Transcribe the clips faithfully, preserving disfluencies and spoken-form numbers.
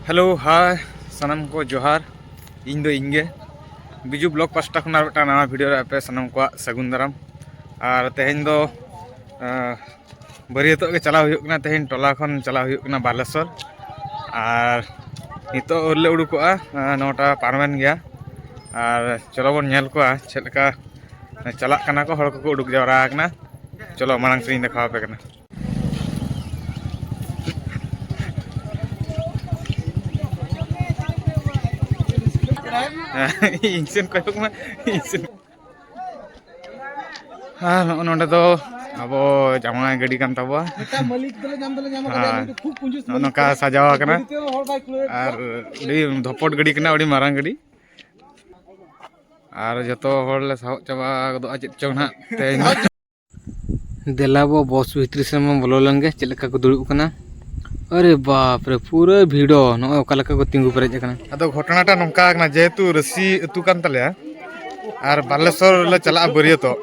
Hello, ᱦᱟᱭ, ᱥᱟᱱᱟᱢ ᱠᱚ ᱡᱚᱦᱟᱨ᱾ ᱤᱧ ᱫᱚ ᱤᱧ ᱜᱮ, ᱵᱤᱡᱩ ᱵᱞᱚᱜ ᱯᱟᱥᱴᱟ ᱠᱷᱚᱱ ᱟᱨ ᱢᱤᱫᱴᱟᱝ ᱱᱟᱣᱟ ᱵᱷᱤᱰᱤᱭᱳ ᱨᱮ ᱟᱯᱮ ᱥᱟᱱᱟᱢ ᱠᱚᱣᱟᱜ ᱥᱟᱹᱜᱩᱱ ᱫᱟᱨᱟᱢ᱾ ᱟᱨ ᱛᱮᱦᱮᱧ ᱫᱚ, ᱟᱸ, ᱵᱟᱹᱨᱭᱟᱹᱛᱚᱜ ᱜᱮ ᱪᱟᱞᱟᱣ ᱦᱩᱭᱩᱜ ᱠᱟᱱᱟ᱾ ᱛᱮᱦᱮᱧ ᱴᱚᱞᱟ ᱠᱷᱚᱱ ᱪᱟᱞᱟᱣ ᱦᱩᱭᱩᱜ ᱠᱟᱱᱟ ᱵᱟᱞᱮᱥᱚᱨ᱾ ᱟᱨ ᱱᱤᱛᱚᱜ ᱟᱹᱣᱨᱤ ᱞᱮ ᱩᱰᱩᱠᱚᱜᱼᱟ, ᱟᱸ, ᱱᱚᱴᱟ ᱯᱟᱨᱚᱢᱮᱱ ᱜᱮᱭᱟ᱾ ᱟᱨ ᱪᱚᱞᱚ ᱵᱚᱱ ᱧᱮᱞ ᱠᱚᱣᱟ ᱪᱮᱫ ᱞᱮᱠᱟ ᱪᱟᱞᱟᱜ ᱠᱟᱱᱟ ᱠᱚ, ᱦᱚᱲ ᱠᱚᱠᱚ ᱩᱰᱩᱠ ᱡᱟᱣᱨᱟ ᱟᱠᱟᱱᱟ᱾ ᱪᱚᱞᱚ, ᱢᱟᱲᱟᱝ ᱥᱮᱫ ᱤᱧ ᱫᱮᱠᱷᱟᱣ ᱟᱯᱮ ᱠᱟᱱᱟ᱾ ᱤᱧ ᱥᱮᱱ ᱠᱚᱭᱚᱜ ᱢᱮ, ᱤᱧ ᱥᱮᱱ᱾ ᱟᱨ ᱱᱚᱜᱼᱚ ᱱᱚᱰᱮ ᱫᱚ ᱟᱵᱚ ᱡᱟᱶᱟᱭ ᱜᱟᱹᱰᱤ ᱠᱟᱱ ᱛᱟᱵᱚᱣᱟ᱾ ᱢᱤᱫᱴᱟᱝ ᱢᱟᱹᱞᱤᱠ ᱫᱚᱞᱮ ᱧᱟᱢ ᱫᱚᱞᱮ ᱧᱟᱢ ᱟᱠᱟᱫᱮᱭᱟ, ᱟᱨ ᱩᱱᱤ ᱫᱚ ᱠᱷᱩᱵ ᱠᱚᱧᱡᱩᱥ ᱱᱚᱜᱼᱚ ᱢᱟᱹᱞᱤᱠ ᱱᱚᱝᱠᱟ ᱠᱟᱱᱟᱭ᱾ ᱥᱟᱡᱟᱣ ᱟᱠᱟᱱᱟ᱾ ᱜᱟᱹᱰᱤ ᱛᱮᱦᱚᱸ ᱦᱚᱲ ᱵᱟᱭ ᱠᱩᱞᱟᱹᱣᱮᱫ ᱟᱨ ᱠᱚᱣᱟ᱾ ᱟᱹᱰᱤ ᱫᱷᱚᱯᱚᱴ ᱜᱟᱹᱰᱤ ᱠᱟᱱᱟ, ᱟᱹᱰᱤ ᱢᱟᱨᱟᱝ ᱜᱟᱹᱰᱤ᱾ ᱟᱨ ᱡᱚᱛᱚ ᱦᱚᱲ ᱞᱮ ᱥᱟᱦᱚᱵ ᱪᱟᱵᱟ ᱜᱚᱫᱚᱜᱼᱟ ᱪᱮᱫ ᱪᱚᱝ ᱱᱟᱦᱟᱜ ᱛᱮᱦᱮᱧ ᱫᱚ᱾ ᱫᱮᱞᱟ ᱵᱚ ᱵᱚᱥ ᱵᱷᱤᱛᱨᱤ ᱥᱮᱱ ᱵᱚᱱ ᱵᱚᱞᱚ ᱞᱮᱱ ᱜᱮ, ᱪᱮᱫ ᱞᱮᱠᱟ ᱠᱚ ᱫᱩᱲᱩᱵ ᱠᱟᱱᱟ᱾ ᱟᱨᱮ ᱵᱟᱯ ᱨᱮ, ᱯᱩᱨᱟᱹ ᱵᱷᱤᱲᱚ᱾ ᱱᱚᱜᱼᱚᱭ ᱚᱠᱟ ᱞᱮᱠᱟ ᱠᱚ ᱛᱤᱸᱜᱩ ᱯᱮᱨᱮᱡ ᱟᱠᱟᱱᱟ᱾ ᱟᱫᱚ ᱜᱷᱚᱴᱚᱱᱟᱴᱟ ᱱᱚᱝᱠᱟ ᱠᱟᱱᱟ, ᱡᱮᱦᱮᱛᱩ ᱨᱟᱹᱥᱤ ᱟᱹᱛᱩ ᱠᱟᱱ ᱛᱟᱞᱮᱭᱟ ᱟᱨ ᱵᱟᱞᱮᱥᱚᱨ ᱞᱮ ᱪᱟᱞᱟᱜᱼᱟ ᱵᱟᱹᱨᱭᱟᱹᱛᱚᱜ᱾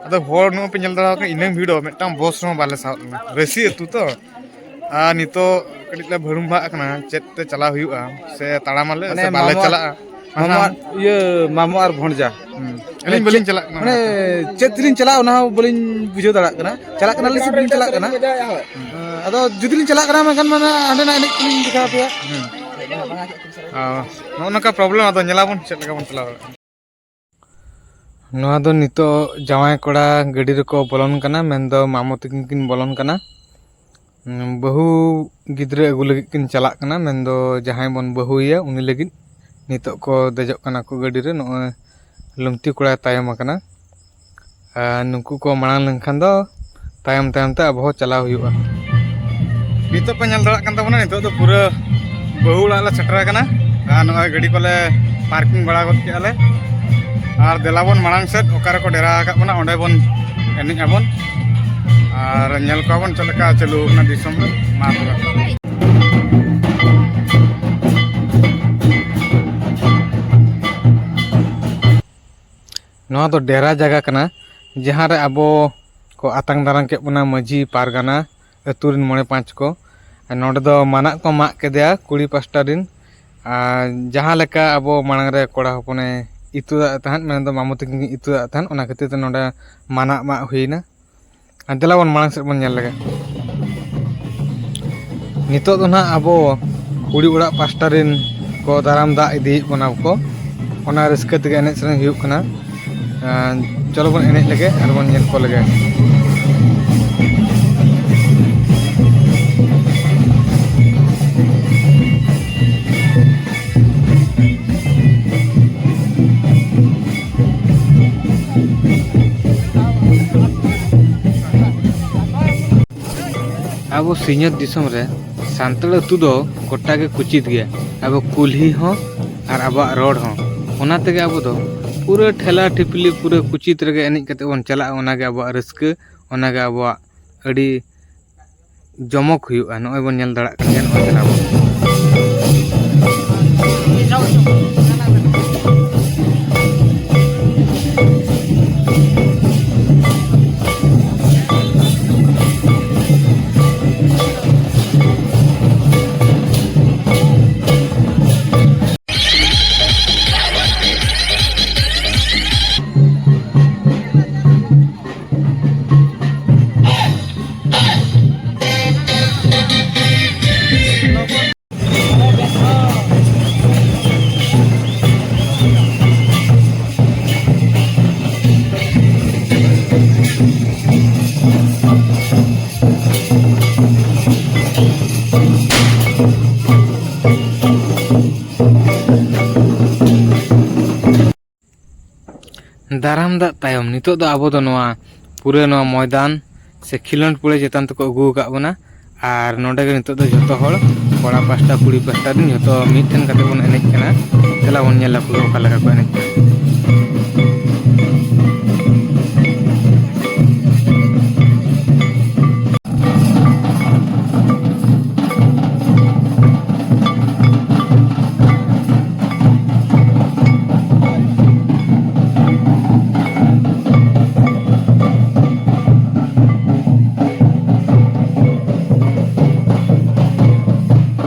ᱟᱫᱚ ᱦᱚᱲ ᱱᱚᱜᱼᱚᱭ ᱯᱮ ᱧᱮᱞ ᱫᱟᱲᱮᱭᱟᱜ ᱠᱟᱱᱟ, ᱤᱱᱟᱹᱝ ᱵᱷᱤᱲᱚ, ᱢᱤᱫᱴᱟᱝ ᱵᱚᱥ ᱦᱚᱸ ᱵᱟᱞᱮ ᱥᱟᱦᱚᱵ ᱞᱮᱱᱟ, ᱨᱟᱹᱥᱤ ᱟᱹᱛᱩ ᱛᱚ᱾ ᱟᱨ ᱱᱤᱛᱚᱜ ᱠᱟᱹᱴᱤᱡ ᱞᱮ ᱵᱷᱟᱹᱲᱩᱢ ᱵᱷᱟᱜ ᱠᱟᱱᱟ, ᱪᱮᱫ ᱛᱮ ᱪᱟᱞᱟᱣ ᱦᱩᱭᱩᱜᱼᱟ ᱥᱮ ᱛᱟᱲᱟᱢ ᱟᱞᱮ ᱢᱟᱱᱮ ᱥᱮ ᱵᱟᱞᱮ ᱢᱟᱢᱚ, ᱪᱟᱞᱟᱜᱼᱟ᱾ ᱢᱟᱢᱚ ᱟᱨ, ᱤᱭᱟᱹ, ᱢᱟᱢᱚ ᱟᱨ ᱵᱷᱚᱸᱡᱟ᱾ ᱦᱩᱸ᱾ ᱟᱹᱞᱤᱧ ᱵᱟᱹᱞᱤᱧ ᱪᱟᱞᱟᱜ ᱠᱟᱱᱟ ᱢᱟᱱᱮ ᱚᱱᱟᱛᱮ᱾ ᱪᱮᱫ ᱛᱮᱞᱤᱧ ᱪᱟᱞᱟᱜᱼᱟ, ᱚᱱᱟ ᱦᱚᱸ ᱵᱟᱹᱞᱤᱧ ᱵᱩᱡᱷᱟᱹᱣ ᱫᱟᱲᱮᱭᱟᱜ ᱠᱟᱱᱟ᱾ ᱪᱟᱞᱟᱜ ᱠᱟᱱᱟᱞᱤᱧ ᱥᱮ ᱵᱟᱹᱞᱤᱧ ᱪᱟᱞᱟᱜ ᱠᱟᱱᱟ? ᱦᱩᱸ᱾ ᱟᱫᱚ ᱡᱩᱫᱤ ᱞᱤᱧ ᱪᱟᱞᱟᱜ ᱠᱟᱱᱟ, ᱢᱮᱱᱠᱷᱟᱱ ᱢᱟᱱᱮ ᱦᱟᱸᱰᱮᱱᱟᱜ ᱮᱱᱮᱡ ᱠᱚᱞᱤᱧ ᱫᱮᱠᱷᱟᱣ ᱟᱯᱮᱭᱟ᱾ ᱦᱩᱸ᱾ ᱚ, ᱱᱚᱜᱼᱚ ᱱᱚᱝᱠᱟ ᱯᱨᱚᱵᱞᱮᱢ, ᱟᱫᱚ ᱧᱮᱞᱟᱵᱚᱱ ᱪᱮᱫ ᱞᱮᱠᱟ ᱵᱚᱱ ᱪᱟᱞᱟᱣ ᱫᱟᱲᱮᱭᱟᱜᱼᱟ᱾ ᱱᱚᱣᱟ ᱫᱚ ᱱᱤᱛᱚᱜ ᱡᱟᱶᱟᱭ ᱠᱚᱲᱟ ᱜᱟᱹᱰᱤ ᱨᱮᱠᱚ ᱵᱚᱞᱚᱱ ᱠᱟᱱᱟ, ᱢᱮᱱᱫᱚ ᱢᱟᱢᱚ ᱛᱟᱹᱠᱤᱱ ᱠᱤᱱ ᱵᱚᱞᱚᱱ ᱠᱟᱱᱟ᱾ ᱩᱸ, ᱵᱟᱹᱦᱩ ᱜᱤᱫᱽᱨᱟᱹ ᱟᱹᱜᱩ ᱞᱟᱹᱜᱤᱫ ᱠᱤᱱ ᱪᱟᱞᱟᱜ ᱠᱟᱱᱟ, ᱢᱮᱱᱫᱚ ᱡᱟᱦᱟᱸᱭ ᱵᱚᱱ ᱵᱟᱹᱦᱩᱭᱮᱭᱟ ᱩᱱᱤ ᱞᱟᱹᱜᱤᱫ ᱱᱤᱛᱚᱜ ᱠᱚ ᱫᱮᱡᱚᱜ ᱠᱟᱱᱟ ᱠᱚ ᱜᱟᱹᱰᱤ ᱨᱮ᱾ ᱱᱚᱜᱼᱚᱭ ᱞᱩᱢᱛᱤ ᱠᱚᱲᱟᱭ ᱛᱟᱭᱚᱢ ᱟᱠᱟᱱᱟ᱾ ᱟᱨ ᱱᱩᱠᱩ ᱠᱚ ᱢᱟᱲᱟᱝ ᱞᱮᱱᱠᱷᱟᱱ ᱫᱚ ᱛᱟᱭᱚᱢ ᱛᱟᱭᱚᱢ ᱛᱮ ᱟᱵᱚ ᱦᱚᱸ ᱪᱟᱞᱟᱣ ᱦᱩᱭᱩᱜᱼᱟ᱾ ᱱᱤᱛᱚᱜ ᱯᱮ ᱧᱮᱞ ᱫᱟᱲᱮᱭᱟᱜ ᱠᱟᱱ ᱛᱟᱵᱚᱱᱟ, ᱱᱤᱛᱚᱜ ᱫᱚ ᱯᱩᱨᱟᱹ ᱵᱟᱹᱦᱩ ᱚᱲᱟᱜ ᱞᱮ ᱥᱮᱴᱮᱨ ᱟᱠᱟᱱᱟ᱾ ᱟᱨ ᱱᱚᱜᱼᱚᱭ ᱜᱟᱹᱰᱤ ᱠᱚᱞᱮ ᱯᱟᱨᱠᱤᱝ ᱵᱟᱲᱟ ᱜᱚᱫ ᱠᱮᱜᱼᱟ ᱞᱮ᱾ ᱟᱨ ᱫᱮᱞᱟ ᱵᱚᱱ ᱢᱟᱲᱟᱝ ᱥᱮᱫ, ᱚᱠᱟ ᱨᱮᱠᱚ ᱰᱮᱨᱟ ᱟᱠᱟᱫ ᱵᱚᱱᱟ ᱚᱸᱰᱮ ᱵᱚᱱ ᱮᱱᱮᱡ ᱟᱵᱚᱱ᱾ ᱟᱨ ᱧᱮᱞ ᱠᱚᱣᱟ ᱵᱚᱱ ᱪᱮᱫ ᱞᱮᱠᱟ ᱪᱟᱹᱞᱩ ᱟᱠᱟᱱᱟ ᱫᱤᱥᱚᱢ ᱨᱮ᱾ ᱢᱟ ᱛᱚᱵᱮ᱾ ᱱᱚᱣᱟ ᱫᱚ ᱰᱮᱨᱟ ᱡᱟᱭᱜᱟ ᱠᱟᱱᱟ, ᱡᱟᱦᱟᱸ ᱨᱮ ᱟᱵᱚ ᱠᱚ ᱟᱛᱟᱝ ᱫᱟᱨᱟᱢ ᱠᱮᱫ ᱵᱚᱱᱟ ᱢᱟᱹᱡᱷᱤ ᱯᱟᱨᱜᱟᱱᱟ ᱟᱹᱛᱩ ᱨᱮᱱ ᱢᱚᱬᱮ ᱯᱟᱸᱪ ᱠᱚ᱾ ᱱᱚᱰᱮ ᱫᱚ ᱢᱟᱱᱟᱜ ᱠᱚ ᱢᱟᱜ ᱠᱮᱫᱮᱭᱟ ᱠᱩᱲᱤ ᱯᱟᱥᱴᱟ ᱨᱤᱱ᱾ ᱟᱨ ᱡᱟᱦᱟᱸ ᱞᱮᱠᱟ ᱟᱵᱚ ᱢᱟᱲᱟᱝ ᱨᱮ ᱠᱚᱲᱟ ᱦᱚᱯᱚᱱᱮ ᱤᱛᱩᱫᱟᱜ ᱛᱟᱦᱮᱸᱫ, ᱢᱮᱱᱫᱚ ᱢᱟᱢᱚ ᱛᱟᱹᱠᱤᱱ ᱠᱤᱱ ᱤᱛᱩᱫᱟᱜ ᱛᱟᱦᱮᱸᱫ, ᱚᱱᱟ ᱠᱷᱟᱹᱛᱤᱨ ᱛᱮ ᱱᱚᱰᱮ ᱢᱟᱱᱟᱜ ᱢᱟᱜ ᱦᱩᱭᱱᱟ᱾ ᱟᱨ ᱫᱮᱞᱟ ᱵᱚᱱ ᱢᱟᱲᱟᱝ ᱥᱮᱫ ᱵᱚᱱ ᱧᱮᱞ ᱞᱮᱜᱮ᱾ ᱱᱤᱛᱚᱜ ᱫᱚ ᱱᱟᱦᱟᱜ ᱟᱵᱚ ᱠᱩᱲᱤ ᱚᱲᱟᱜ ᱯᱟᱥᱴᱟ ᱨᱤᱱ ᱠᱚ ᱫᱟᱨᱟᱢ ᱫᱟᱜ ᱤᱫᱤᱭᱮᱫ ᱵᱚᱱᱟ ᱠᱚ, ᱚᱱᱟ ᱨᱟᱹᱥᱠᱟᱹ ᱛᱮᱜᱮ ᱮᱱᱮᱡ ᱥᱮᱨᱮᱧ ᱦᱩᱭᱩᱜ ᱠᱟᱱᱟ᱾ ᱟᱸ, ᱪᱚᱞᱚ ᱵᱚᱱ ᱮᱱᱮᱡ ᱞᱮᱜᱮ ᱟᱨ ᱵᱚᱱ ᱧᱮᱞ ᱠᱚ ᱞᱮᱜᱮ᱾ ᱟᱵᱚ ᱥᱤᱧᱚᱛ ᱫᱤᱥᱚᱢ ᱨᱮ ᱥᱟᱱᱛᱟᱲ ᱟᱹᱛᱩ ᱫᱚ ᱜᱚᱴᱟ ᱜᱮ ᱠᱩᱪᱤᱛ ᱜᱮᱭᱟ, ᱟᱵᱚ ᱠᱩᱞᱦᱤ ᱦᱚᱸ ᱟᱨ ᱟᱵᱚᱣᱟᱜ ᱨᱚᱲ ᱦᱚᱸ᱾ ᱚᱱᱟ ᱛᱮᱜᱮ ᱟᱵᱚ ᱫᱚ ᱯᱩᱨᱟᱹ ᱴᱷᱮᱞᱟ ᱴᱷᱤᱯᱞᱤ, ᱯᱩᱨᱟᱹ ᱠᱩᱪᱤᱛ ᱨᱮᱜᱮ ᱮᱱᱮᱡ ᱠᱟᱛᱮ ᱵᱚᱱ ᱪᱟᱞᱟᱜᱼᱟ᱾ ᱚᱱᱟᱜᱮ ᱟᱵᱚᱣᱟᱜ ᱨᱟᱹᱥᱠᱟᱹ, ᱚᱱᱟᱜᱮ ᱟᱵᱚᱣᱟᱜ ᱟᱹᱰᱤ ᱡᱚᱢᱚᱠ ᱦᱩᱭᱩᱜᱼᱟ᱾ ᱱᱚᱜᱼᱚᱭ ᱵᱚᱱ ᱧᱮᱞ ᱫᱟᱲᱮᱭᱟᱜ ᱠᱟᱱ ᱜᱮᱭᱟ, ᱱᱚᱜᱼᱚᱭ ᱧᱮᱞ ᱟᱵᱚᱱ᱾ ᱫᱟᱨᱟᱢ ᱫᱟᱜ ᱛᱟᱭᱚᱢ ᱱᱤᱛᱚᱜ ᱫᱚ ᱟᱵᱚ ᱫᱚ ᱱᱚᱣᱟ ᱯᱩᱨᱟᱹ ᱱᱚᱣᱟ ᱢᱚᱭᱫᱟᱱ ᱥᱮ ᱠᱷᱮᱞᱳᱸᱰ ᱯᱩᱲᱟᱹ ᱪᱮᱛᱟᱱ ᱛᱮᱠᱚ ᱟᱹᱜᱩ ᱟᱠᱟᱫ ᱵᱚᱱᱟ᱾ ᱟᱨ ᱱᱚᱰᱮ ᱜᱮ ᱱᱤᱛᱚᱜ ᱫᱚ ᱡᱷᱚᱛᱚ ᱦᱚᱲ, ᱠᱚᱲᱟ ᱯᱟᱥᱴᱟ, ᱠᱩᱲᱤ ᱯᱟᱥᱴᱟ ᱨᱮᱱ ᱡᱷᱚᱛᱚ ᱢᱤᱫ ᱴᱷᱮᱱ ᱠᱟᱛᱮ ᱵᱚᱱ ᱮᱱᱮᱡ ᱠᱟᱱᱟ᱾ ᱫᱮᱞᱟ ᱵᱚᱱ ᱧᱮᱞ ᱟᱠᱚ ᱚᱠᱟ ᱞᱮᱠᱟ ᱠᱚ ᱮᱱᱮᱡ ᱠᱟᱱᱟ᱾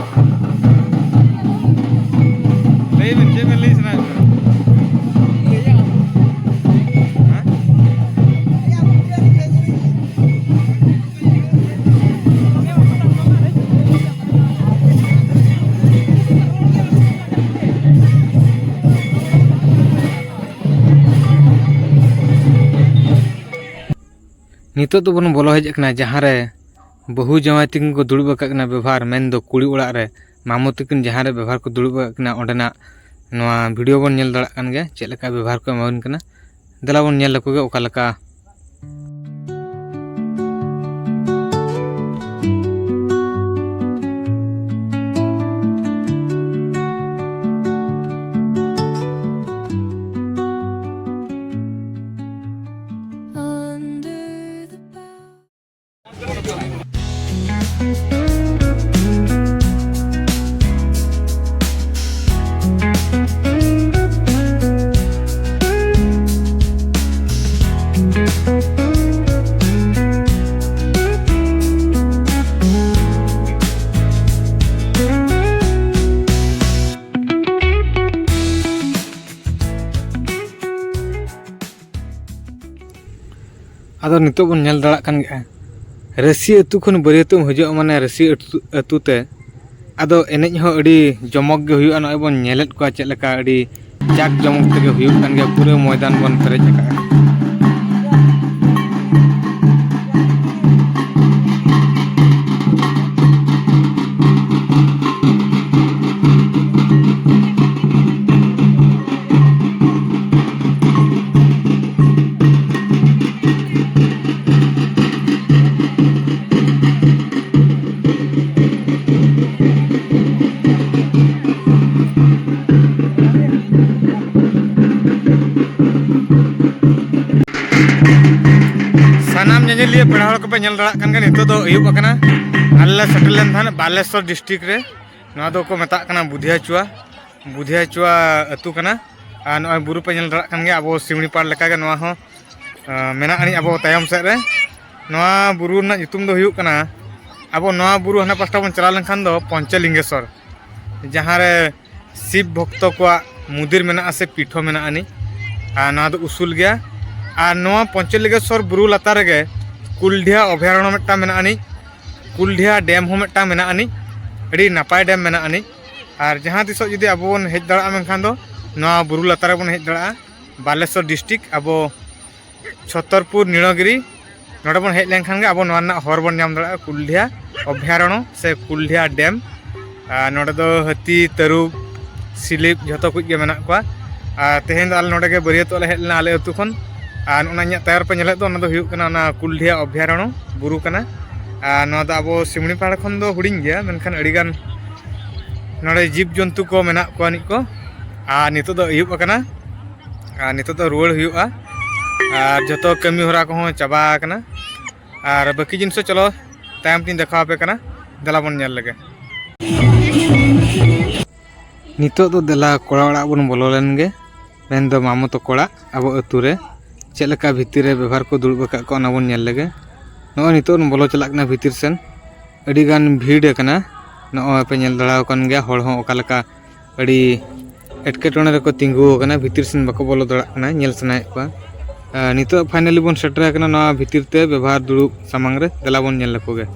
ᱱᱤᱛᱚᱜ ᱫᱚᱵᱚᱱ ᱵᱚᱞᱚ ᱦᱮᱡ ᱟᱠᱟᱱᱟ ᱡᱟᱦᱟᱸ ᱨᱮ ᱵᱟᱹᱦᱩ ᱡᱟᱶᱟᱭ ᱛᱟᱹᱠᱤᱱ ᱠᱚ ᱫᱩᱲᱩᱵ ᱟᱠᱟᱫ ᱠᱤᱱᱟ ᱵᱮᱵᱷᱟᱨ, ᱢᱮᱱᱫᱚ ᱠᱩᱲᱤ ᱚᱲᱟᱜ ᱨᱮ ᱢᱟᱢᱚ ᱛᱟᱹᱠᱤᱱ ᱡᱟᱦᱟᱸ ᱨᱮ ᱵᱮᱵᱷᱟᱨ ᱠᱚ ᱫᱩᱲᱩᱵ ᱟᱠᱟᱫ ᱠᱤᱱᱟ, ᱚᱸᱰᱮᱱᱟᱜ ᱱᱚᱣᱟ ᱵᱷᱤᱰᱤᱭᱳ ᱵᱚᱱ ᱧᱮᱞ ᱫᱟᱲᱮᱭᱟᱜ ᱠᱟᱱ ᱜᱮᱭᱟ, ᱪᱮᱫ ᱞᱮᱠᱟ ᱵᱮᱵᱷᱟᱨ ᱠᱚ ᱮᱢᱟᱵᱚᱱ ᱠᱟᱱᱟ᱾ ᱫᱮᱞᱟ ᱵᱚᱱ ᱧᱮᱞ ᱞᱮᱠᱚ ᱜᱮ ᱚᱠᱟ ᱞᱮᱠᱟ᱾ ᱟᱫᱚ ᱱᱤᱛᱚᱜ ᱵᱚᱱ ᱧᱮᱞ ᱫᱟᱲᱮᱭᱟᱜ ᱠᱟᱱ ᱜᱮᱭᱟ, ᱨᱟᱹᱥᱤ ᱟᱹᱛᱩ ᱠᱷᱚᱱ ᱵᱟᱹᱨᱭᱟᱹᱛᱚᱜ ᱮᱢ ᱦᱤᱡᱩᱜᱼᱟ, ᱢᱟᱱᱮ ᱨᱟᱹᱥᱤ ᱟᱹᱛᱩ, ᱟᱹᱛᱩ ᱛᱮ᱾ ᱟᱫᱚ ᱮᱱᱮᱡ ᱦᱚᱸ ᱟᱹᱰᱤ ᱡᱚᱢᱚᱠ ᱜᱮ ᱦᱩᱭᱩᱜᱼᱟ᱾ ᱱᱚᱜᱼᱚᱭ ᱵᱚᱱ ᱧᱮᱞᱮᱫ ᱠᱚᱣᱟ ᱪᱮᱫ ᱞᱮᱠᱟ ᱟᱹᱰᱤ ᱡᱟᱠ ᱡᱚᱢᱚᱠ ᱛᱮᱜᱮ ᱦᱩᱭᱩᱜ ᱠᱟᱱ ᱜᱮᱭᱟ, ᱯᱩᱨᱟᱹ ᱢᱚᱭᱫᱟᱱ ᱵᱚᱱ ᱯᱮᱨᱮᱡ ᱟᱠᱟᱫᱼᱟ᱾ ᱥᱟᱱᱟᱢ ᱧᱮᱧᱮᱞᱤᱭᱟᱹ ᱯᱮᱲᱟ ᱦᱚᱲ ᱠᱚᱯᱮ ᱧᱮᱞ ᱫᱟᱲᱮᱭᱟᱜ ᱠᱟᱱ ᱜᱮᱭᱟ, ᱱᱤᱛᱚᱜ ᱫᱚ ᱟᱹᱭᱩᱵ ᱟᱠᱟᱱᱟ᱾ ᱟᱞᱮ ᱞᱮ ᱥᱮᱴᱮᱨ ᱞᱮᱱ ᱛᱟᱦᱮᱸᱫ ᱵᱟᱞᱮᱥᱚᱨ ᱰᱤᱥᱴᱨᱤᱠᱴ ᱨᱮ᱾ ᱱᱚᱣᱟ ᱫᱚᱠᱚ ᱢᱮᱛᱟᱜ ᱠᱟᱱᱟ ᱵᱩᱫᱷᱤᱭᱟᱪᱩᱣᱟ, ᱵᱩᱫᱷᱤᱭᱟᱪᱩᱣᱟ ᱟᱹᱛᱩ ᱠᱟᱱᱟ᱾ ᱟᱨ ᱱᱚᱜᱼᱚᱭ ᱵᱩᱨᱩ ᱯᱮ ᱧᱮᱞ ᱫᱟᱲᱮᱭᱟᱜ ᱠᱟᱱ ᱜᱮᱭᱟ, ᱟᱵᱚ ᱥᱤᱢᱲᱤ ᱯᱟᱲ ᱞᱮᱠᱟᱜᱮ ᱱᱚᱣᱟ ᱦᱚᱸ, ᱟᱸ, ᱢᱮᱱᱟᱜ ᱟᱹᱱᱤᱡ ᱟᱵᱚ ᱛᱟᱭᱚᱢ ᱥᱮᱫ ᱨᱮ᱾ ᱱᱚᱣᱟ ᱵᱩᱨᱩ ᱨᱮᱱᱟᱜ ᱧᱩᱛᱩᱢ ᱫᱚ ᱦᱩᱭᱩᱜ ᱠᱟᱱᱟ, ᱟᱵᱚ ᱱᱚᱣᱟ ᱵᱩᱨᱩ ᱦᱟᱱᱟ ᱯᱟᱥᱴᱟ ᱵᱚᱱ ᱪᱟᱞᱟᱣ ᱞᱮᱱᱠᱷᱟᱱ ᱫᱚ ᱯᱚᱧᱪᱚᱞᱤᱝᱜᱮᱥᱚᱨ, ᱡᱟᱦᱟᱸ ᱨᱮ ᱥᱤᱵ ᱵᱷᱚᱠᱛᱚ ᱠᱚᱣᱟᱜ ᱢᱩᱫᱤᱨ ᱢᱮᱱᱟᱜᱼᱟ ᱥᱮ ᱯᱤᱴᱷᱚ ᱢᱮᱱᱟᱜ ᱟᱹᱱᱤᱡ᱾ ᱟᱨ ᱱᱚᱣᱟ ᱫᱚ ᱩᱥᱩᱞ ᱜᱮᱭᱟ᱾ ᱟᱨ ᱱᱚᱣᱟ ᱯᱚᱧᱪᱚᱞᱤᱝᱜᱮᱥᱚᱨ ᱵᱩᱨᱩ ᱞᱟᱛᱟᱨ ᱨᱮᱜᱮ ᱠᱩᱞᱰᱷᱤᱭᱟ ᱚᱵᱷᱚᱭᱟᱨᱚᱬᱚ ᱢᱤᱫᱴᱟᱝ ᱢᱮᱱᱟᱜ ᱟᱹᱱᱤᱡ, ᱠᱩᱞᱰᱷᱤᱭᱟ ᱰᱮᱢ ᱦᱚᱸ ᱢᱤᱫᱴᱟᱝ ᱢᱮᱱᱟᱜ ᱟᱹᱱᱤᱡ, ᱟᱹᱰᱤ ᱱᱟᱯᱟᱭ ᱰᱮᱢ ᱢᱮᱱᱟᱜ ᱟᱹᱱᱤᱡ᱾ ᱟᱨ ᱡᱟᱦᱟᱸ ᱛᱤᱥᱚᱜ ᱡᱩᱫᱤ ᱟᱵᱚ ᱵᱚᱱ ᱦᱮᱡ ᱫᱟᱲᱮᱭᱟᱜᱼᱟ, ᱢᱮᱱᱠᱷᱟᱱ ᱫᱚ ᱱᱚᱣᱟ ᱵᱩᱨᱩ ᱞᱟᱛᱟᱨ ᱨᱮᱵᱚᱱ ᱦᱮᱡ ᱫᱟᱲᱮᱭᱟᱜᱼᱟ, ᱵᱟᱞᱮᱥᱚᱨ ᱰᱤᱥᱴᱨᱤᱠᱴ, ᱟᱵᱚ ᱪᱷᱚᱛᱚᱨᱯᱩᱨ ᱱᱤᱲᱚᱜᱤᱨᱤ ᱱᱚᱰᱮ ᱵᱚᱱ ᱦᱮᱡ ᱞᱮᱱᱠᱷᱟᱱ ᱜᱮ ᱟᱵᱚ ᱱᱚᱣᱟ ᱨᱮᱱᱟᱜ ᱦᱚᱨ ᱵᱚᱱ ᱧᱟᱢ ᱫᱟᱲᱮᱭᱟᱜᱼᱟ, ᱠᱩᱞᱰᱤᱦᱟ ᱚᱵᱷᱭᱟᱨᱚᱬᱚ ᱥᱮ ᱠᱩᱞᱰᱤᱦᱟ ᱰᱮᱢ᱾ ᱟᱨ ᱱᱚᱰᱮ ᱫᱚ ᱦᱟᱹᱛᱤ, ᱛᱟᱹᱨᱩᱵ, ᱥᱤᱞᱤᱯ ᱡᱷᱚᱛᱚ ᱠᱚ ᱜᱮ ᱢᱮᱱᱟᱜ ᱠᱚᱣᱟ᱾ ᱟᱨ ᱛᱮᱦᱮᱧ ᱫᱚ ᱟᱞᱮ ᱱᱚᱰᱮ ᱜᱮ ᱵᱟᱹᱨᱭᱟᱹᱛᱚᱜ ᱞᱮ ᱦᱮᱡ ᱞᱮᱱᱟ ᱟᱞᱮ ᱟᱹᱛᱩ ᱠᱷᱚᱱ᱾ ᱟᱨ ᱚᱱᱟ ᱤᱧᱟᱹᱜ ᱛᱟᱭᱚᱢ ᱨᱮᱯᱮ ᱧᱮᱞᱮᱫ ᱫᱚ, ᱚᱱᱟ ᱫᱚ ᱦᱩᱭᱩᱜ ᱠᱟᱱᱟ ᱚᱱᱟ ᱠᱩᱞᱰᱤᱦᱟ ᱚᱵᱷᱭᱟᱨᱚᱬᱚ ᱵᱩᱨᱩ ᱠᱟᱱᱟ᱾ ᱟᱨ ᱱᱚᱣᱟ ᱫᱚ ᱟᱵᱚ ᱥᱤᱢᱲᱤ ᱯᱟᱦᱟᱲ ᱠᱷᱚᱱ ᱫᱚ ᱦᱩᱰᱤᱧ ᱜᱮᱭᱟ, ᱢᱮᱱᱠᱷᱟᱱ ᱟᱹᱰᱤᱜᱟᱱ ᱱᱚᱰᱮ ᱡᱤᱵᱽ ᱡᱚᱱᱛᱩ ᱠᱚ ᱢᱮᱱᱟᱜ ᱠᱚᱣᱟ ᱱᱤᱡ ᱠᱚ᱾ ᱟᱨ ᱱᱤᱛᱚᱜ ᱫᱚ ᱟᱹᱭᱩᱵ ᱟᱠᱟᱱᱟ, ᱟᱨ ᱱᱤᱛᱚᱜ ᱫᱚ ᱨᱩᱣᱟᱹᱲ ᱦᱩᱭᱩᱜᱼᱟ᱾ ᱟᱨ ᱡᱷᱚᱛᱚ ᱠᱟᱹᱢᱤ ᱦᱚᱨᱟ ᱠᱚᱦᱚᱸ ᱪᱟᱵᱟ ᱟᱠᱟᱱᱟ᱾ ᱟᱨ ᱵᱟᱹᱠᱤ ᱡᱤᱱᱤᱥ ᱫᱚ ᱪᱚᱞᱚ ᱛᱟᱭᱚᱢ ᱛᱤᱧ ᱫᱮᱠᱷᱟᱣ ᱟᱯᱮ ᱠᱟᱱᱟ, ᱫᱮᱞᱟ ᱵᱚᱱ ᱧᱮᱞ ᱞᱮᱜᱮ᱾ ᱱᱤᱛᱚᱜ ᱫᱚ ᱫᱮᱞᱟ ᱠᱚᱲᱟ ᱚᱲᱟᱜ ᱵᱚᱱ ᱵᱚᱞᱚ ᱞᱮᱱ ᱜᱮ᱾ ᱢᱮᱱᱫᱚ ᱢᱟᱢᱚ ᱛᱟᱠᱚ ᱚᱲᱟᱜ ᱟᱵᱚ ᱟᱹᱛᱩ ᱨᱮ ᱪᱮᱫ ᱞᱮᱠᱟ ᱵᱷᱤᱛᱤᱨ ᱨᱮ ᱵᱮᱵᱷᱟᱨ ᱠᱚ ᱫᱩᱲᱩᱵ ᱟᱠᱟᱫ ᱠᱚᱣᱟ, ᱚᱱᱟ ᱵᱚᱱ ᱧᱮᱞ ᱞᱮᱜᱮ᱾ ᱱᱚᱜᱼᱚᱭ ᱱᱤᱛᱚᱜ ᱵᱚᱱ ᱵᱚᱞᱚ ᱪᱟᱞᱟᱜ ᱠᱟᱱᱟ ᱵᱷᱤᱛᱤᱨ ᱥᱮᱱ᱾ ᱟᱹᱰᱤ ᱜᱟᱱ ᱵᱷᱤᱲ ᱟᱠᱟᱱᱟ᱾ ᱱᱚᱜᱼᱚᱭ ᱯᱮ ᱧᱮᱞ ᱫᱟᱲᱮᱭᱟᱜ ᱠᱟᱱ ᱜᱮᱭᱟ, ᱦᱚᱲ ᱦᱚᱸ ᱚᱠᱟ ᱞᱮᱠᱟ ᱟᱹᱰᱤ ᱮᱴᱠᱮᱴᱚᱬᱮ ᱨᱮᱠᱚ ᱛᱤᱸᱜᱩ ᱟᱠᱟᱱᱟ, ᱵᱷᱤᱛᱤᱨ ᱥᱮᱱ ᱵᱟᱠᱚ ᱵᱚᱞᱚ ᱫᱟᱲᱮᱭᱟᱜ ᱠᱟᱱᱟ, ᱧᱮᱞ ᱥᱟᱱᱟᱭᱮᱫ ᱠᱚᱣᱟ᱾ ᱟᱨ ᱱᱤᱛᱚᱜ finally ᱵᱚᱱ ᱥᱮᱴᱮᱨ ᱟᱠᱟᱱᱟ ᱱᱚᱣᱟ ᱵᱷᱤᱛᱤᱨ ᱛᱮ ᱵᱮᱵᱷᱟᱨ ᱫᱩᱲᱩᱵ ᱥᱟᱢᱟᱝ ᱨᱮ᱾ ᱫᱮᱞᱟ ᱵᱚᱱ ᱧᱮᱞ ᱞᱮᱠᱚ ᱜᱮ᱾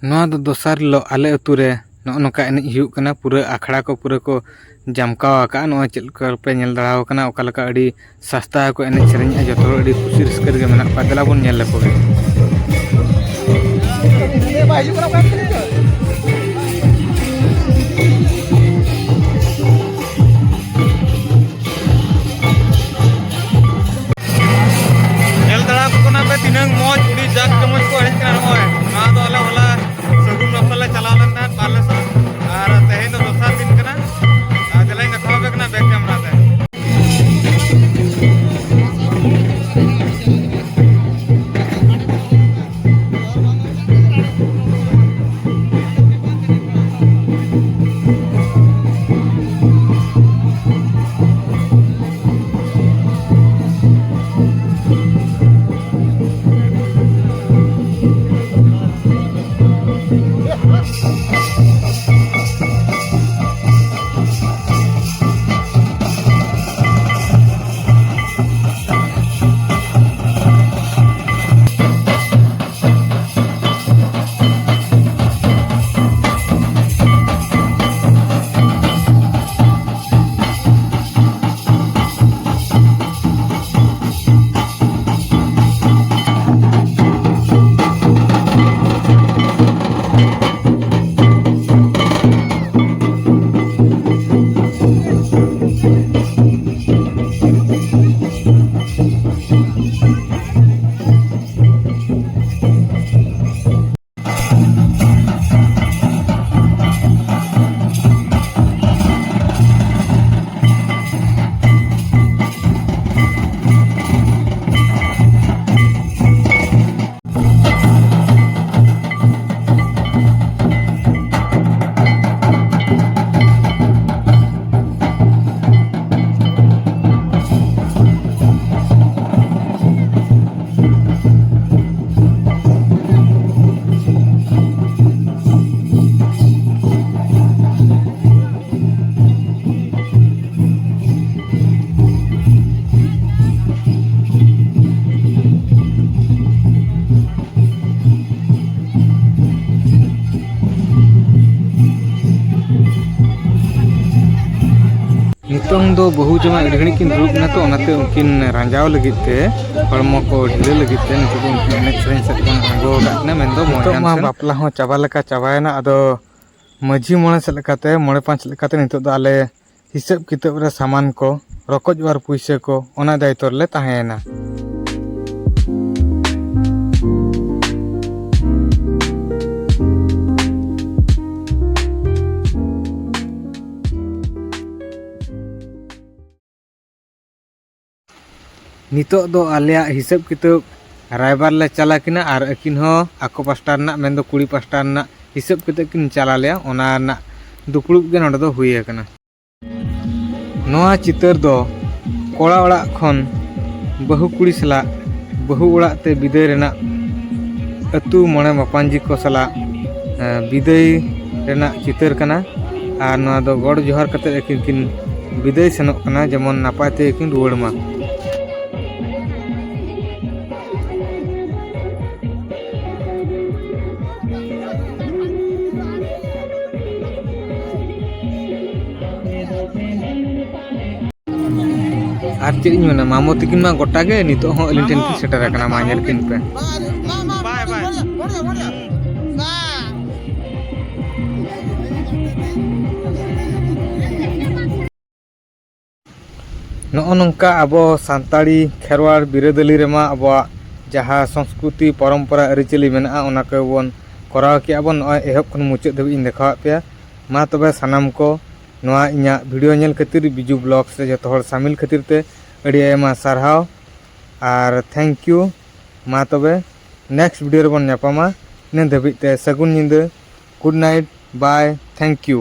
ᱱᱚᱣᱟ ᱫᱚ ᱫᱚᱥᱟᱨ ᱦᱤᱞᱳᱜ ᱟᱞᱮ ᱟᱹᱛᱩ ᱨᱮ ᱱᱚᱜᱼᱚ ᱱᱚᱝᱠᱟ ᱮᱱᱮᱡ ᱦᱩᱭᱩᱜ ᱠᱟᱱᱟ᱾ ᱯᱩᱨᱟᱹ ᱟᱠᱷᱲᱟ ᱠᱚ ᱯᱩᱨᱟᱹ ᱠᱚ ᱡᱟᱢᱠᱟᱣ ᱟᱠᱟᱫᱼᱟ᱾ ᱱᱚᱜᱼᱚᱭ ᱪᱮᱫ ᱞᱮᱠᱟ ᱯᱮ ᱧᱮᱞ ᱫᱟᱲᱮᱭᱟᱜ ᱠᱟᱱᱟ, ᱚᱠᱟ ᱞᱮᱠᱟ ᱟᱹᱰᱤ ᱥᱟᱥᱛᱟ ᱠᱚ ᱮᱱᱮᱡ ᱥᱮᱨᱮᱧᱮᱫᱼᱟ᱾ ᱡᱚᱛᱚ ᱦᱚᱲ ᱟᱹᱰᱤ ᱠᱩᱥᱤ ᱨᱟᱹᱥᱠᱟᱹ ᱨᱮᱜᱮ ᱢᱮᱱᱟᱜ ᱠᱚᱣᱟ᱾ ᱫᱮᱞᱟ ᱵᱚᱱ ᱧᱮᱞ ᱞᱮᱠᱚ ᱜᱮ᱾ ᱧᱮᱞ ᱫᱟᱲᱮ ᱟᱠᱚ ᱠᱟᱱᱟ ᱯᱮ ᱛᱤᱱᱟᱹᱝ ᱢᱚᱡᱽ, ᱟᱹᱰᱤ ᱡᱟᱠ ᱡᱚᱢᱚᱡ ᱠᱚ ᱮᱱᱮᱡ ᱠᱟᱱᱟ᱾ ᱱᱚᱜᱼᱚᱭ ᱱᱚᱣᱟ ᱫᱚ ᱟᱞᱮ ᱦᱚᱞᱟ ᱥᱟᱹᱜᱩᱱ ᱵᱟᱯᱞᱟ ᱞᱮ ᱪᱟᱞᱟᱣ ᱞᱮᱱ ᱛᱟᱦᱮᱸᱫ ᱵᱟᱨᱞᱮᱥᱚᱨ, ᱟᱨ ᱛᱮᱦᱮᱧ ᱫᱚ ᱫᱚᱥᱟᱨ ᱫᱤᱱ ᱠᱟᱱᱟ᱾ ᱟᱨ ᱫᱮᱞᱟᱧ ᱫᱮᱠᱷᱟᱣ ᱟᱯᱮ ᱠᱟᱱᱟ back camera ᱛᱮ᱾ ᱱᱤᱛᱚᱝ ᱫᱚ ᱵᱟᱹᱦᱩ ᱡᱟᱶᱟᱭ ᱟᱹᱰᱤ ᱜᱷᱟᱹᱲᱤᱡ ᱠᱤᱱ ᱫᱩᱲᱩᱵ ᱮᱱᱟ, ᱛᱚ ᱚᱱᱟᱛᱮ ᱩᱱᱠᱤᱱ ᱨᱟᱸᱡᱟᱣ ᱞᱟᱹᱜᱤᱫ ᱛᱮ, ᱦᱚᱲᱢᱚ ᱠᱚ ᱰᱷᱤᱞᱟᱹ ᱞᱟᱹᱜᱤᱫ ᱛᱮ ᱱᱤᱛᱚᱜ ᱫᱚ ᱩᱱᱠᱤᱱ ᱮᱱᱮᱡ ᱥᱮᱨᱮᱧ ᱥᱮᱫ ᱵᱚᱱ ᱟᱬᱜᱚ ᱟᱠᱟᱫ ᱠᱤᱱᱟ᱾ ᱢᱮᱱᱫᱚ ᱱᱤᱛᱚᱜ ᱢᱚᱭᱫᱟᱱ ᱢᱟ ᱥᱮᱱ᱾ ᱵᱟᱯᱞᱟ ᱦᱚᱸ ᱪᱟᱵᱟ ᱞᱮᱠᱟ ᱪᱟᱵᱟᱭᱮᱱᱟ᱾ ᱟᱫᱚ ᱢᱟᱹᱡᱷᱤ ᱢᱚᱬᱮ ᱥᱮᱫ ᱞᱮᱠᱟᱛᱮ, ᱢᱚᱬᱮ ᱯᱟᱸᱪ ᱞᱮᱠᱟᱛᱮ ᱱᱤᱛᱚᱜ ᱫᱚ ᱟᱞᱮ ᱦᱤᱥᱟᱹᱵ ᱠᱤᱛᱟᱹᱵ ᱨᱮ ᱥᱟᱢᱟᱱ ᱠᱚ, ᱨᱚᱠᱚᱡ ᱚᱣᱟᱨ ᱯᱩᱭᱥᱟᱹ ᱠᱚ, ᱚᱱᱟ ᱫᱟᱭᱤᱛᱛᱚ ᱨᱮᱞᱮ ᱛᱟᱦᱮᱸᱭᱮᱱᱟ᱾ ᱱᱤᱛᱚᱜ ᱫᱚ ᱟᱞᱮᱭᱟᱜ ᱦᱤᱥᱟᱹᱵ ᱠᱤᱛᱟᱹᱵ ᱨᱟᱭᱵᱟᱨ ᱞᱮ ᱪᱟᱞ ᱟᱹᱠᱤᱱᱟ ᱟᱨ ᱟᱹᱠᱤᱱ ᱦᱚᱸ ᱟᱠᱚ ᱯᱟᱥᱴᱟ ᱨᱮᱱᱟᱜ, ᱢᱮᱱᱫᱚ ᱠᱩᱲᱤ ᱯᱟᱥᱴᱟ ᱨᱮᱱᱟᱜ ᱦᱤᱥᱟᱹᱵ ᱠᱟᱛᱮ ᱠᱤᱱ ᱪᱟᱞ ᱟᱞᱮᱭᱟ, ᱚᱱᱟ ᱨᱮᱱᱟᱜ ᱫᱩᱯᱲᱩᱵ ᱜᱮ ᱱᱚᱰᱮ ᱫᱚ ᱦᱩᱭ ᱟᱠᱟᱱᱟ᱾ ᱱᱚᱣᱟ ᱪᱤᱛᱟᱹᱨ ᱫᱚ ᱠᱚᱲᱟ ᱚᱲᱟᱜ ᱠᱷᱚᱱ ᱵᱟᱹᱦᱩ ᱠᱩᱲᱤ ᱥᱟᱞᱟᱜ ᱵᱟᱹᱦᱩ ᱚᱲᱟᱜ ᱛᱮ ᱵᱤᱫᱟᱹᱭ ᱨᱮᱱᱟᱜ ᱟᱹᱛᱩ ᱢᱚᱬᱮ ᱢᱟᱯᱟᱧᱡᱤ ᱠᱚ ᱥᱟᱞᱟᱜ, ᱮ, ᱵᱤᱫᱟᱹᱭ ᱨᱮᱱᱟᱜ ᱪᱤᱛᱟᱹᱨ ᱠᱟᱱᱟ᱾ ᱟᱨ ᱱᱚᱣᱟ ᱫᱚ ᱜᱚᱰ ᱡᱚᱦᱟᱨ ᱠᱟᱛᱮ ᱟᱹᱠᱤᱱ ᱠᱤᱱ ᱵᱤᱫᱟᱹᱭ ᱥᱮᱱᱚᱜ ᱠᱟᱱᱟ, ᱡᱮᱢᱚᱱ ᱱᱟᱯᱟᱭ ᱛᱮ ᱠᱤᱱ ᱨᱩᱣᱟᱹᱲ ᱢᱟ᱾ ᱟᱨ ᱪᱮᱫ ᱤᱧ ᱢᱮᱱᱟ, ᱢᱟᱢᱚ ᱛᱟᱹᱠᱤᱱ ᱢᱟ ᱜᱚᱴᱟ ᱜᱮ ᱱᱤᱛᱚᱜ ᱦᱚᱸ ᱟᱹᱞᱤᱧ ᱴᱷᱮᱱ ᱠᱤᱱ ᱥᱮᱴᱮᱨ ᱟᱠᱟᱱᱟ᱾ ᱢᱟ ᱧᱮᱞ ᱠᱤᱱ ᱯᱮ᱾ ᱱᱚᱜᱼᱚ ᱱᱚᱝᱠᱟ ᱟᱵᱚ ᱥᱟᱱᱛᱟᱲᱤ ᱠᱷᱮᱨᱣᱟᱲ ᱵᱤᱨᱟᱹᱫᱟᱹᱞᱤ ᱨᱮᱢᱟ ᱟᱵᱚᱣᱟᱜ ᱡᱟᱦᱟᱸ ᱥᱚᱝᱥᱠᱨᱤᱛᱤ, ᱯᱚᱨᱚᱢᱯᱚᱨᱟ, ᱟᱹᱨᱤᱪᱟᱹᱞᱤ ᱢᱮᱱᱟᱜᱼᱟ, ᱚᱱᱟ ᱠᱚᱵᱚᱱ ᱠᱚᱨᱟᱣ ᱠᱮᱜᱼᱟ ᱵᱚᱱ᱾ ᱱᱚᱜᱼᱚᱭ ᱮᱦᱚᱵ ᱠᱷᱚᱱ ᱢᱩᱪᱟᱹᱫ ᱫᱷᱟᱹᱵᱤᱡ ᱤᱧ ᱫᱮᱠᱷᱟᱣᱟᱫ ᱯᱮᱭᱟ᱾ ᱢᱟ ᱛᱚᱵᱮ ᱥᱟᱱᱟᱢ ᱠᱚ ᱱᱚᱣᱟ ᱤᱧᱟᱹᱜ video ᱧᱮᱞ ᱠᱷᱟᱹᱛᱤᱨ, ᱵᱤᱡᱩ Vlogs ᱨᱮ ᱡᱚᱛᱚ ᱦᱚᱲ ᱥᱟᱢᱤᱞ ᱠᱷᱟᱹᱛᱤᱨ ᱛᱮ ᱟᱹᱰᱤ ᱟᱭᱢᱟ ᱥᱟᱨᱦᱟᱣ ᱟᱨ thank you᱾ ᱢᱟ ᱛᱚᱵᱮ next video ᱨᱮᱵᱚᱱ ᱧᱟᱯᱟᱢᱟ᱾ ᱤᱱᱟᱹ ᱫᱷᱟᱹᱵᱤᱡ ᱛᱮ ᱥᱟᱹᱜᱩᱱ ᱧᱤᱫᱟᱹ, good night, bye, thank you᱾